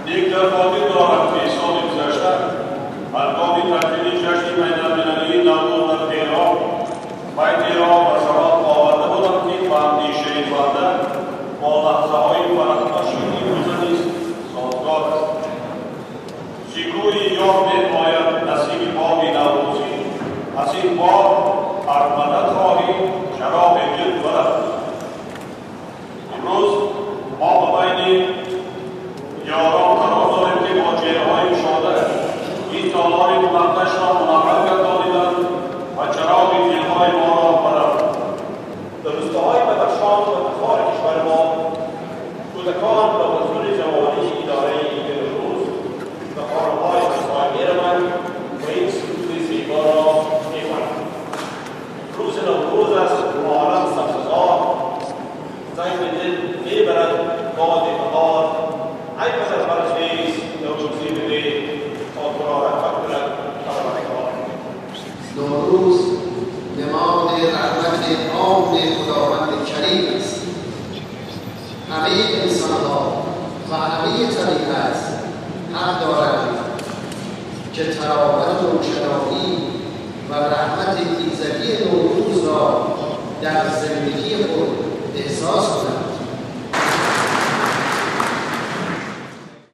یک در خاطر دارم که سال گذشته هنگام تجلیل جشن بین‌المللی نوروز در تهران بیتی را به زبان آورده بودم که به اندیشه بنده با لحظه‌های فرحبخش این روزه نیز سازگار است. شکوه یاد می‌آید نسیم باد نوروزی، از این باد ار مدد خواهی چراغ دل برافروز. امروز ما به بین یاران قرار داریم که با چهره‌های شاده این تالار منقش را منور گردانیدند و چراغ دل‌های ما را برافروختند. در روستاهای بدخشان و تخار کشور ما کودکان به حضور جوانی اداره عید نوروز به خانه‌های همسایه می‌روند و این سرود زیبا را می‌خوانند. روز نوروز است، عالم سبززار، زنگ دل می‌برد باد بهار. ای پسر برخیز نوروزی بده تا تو را رغبت کند پروردگار. نوروز نماد رحمت عام خداوند کریم است. همه انسان‌ها و همه طبیعت حق دارند که طراوت و روشنایی و رحمت ایزدی نوروز را در زندگی خود احساس کنند.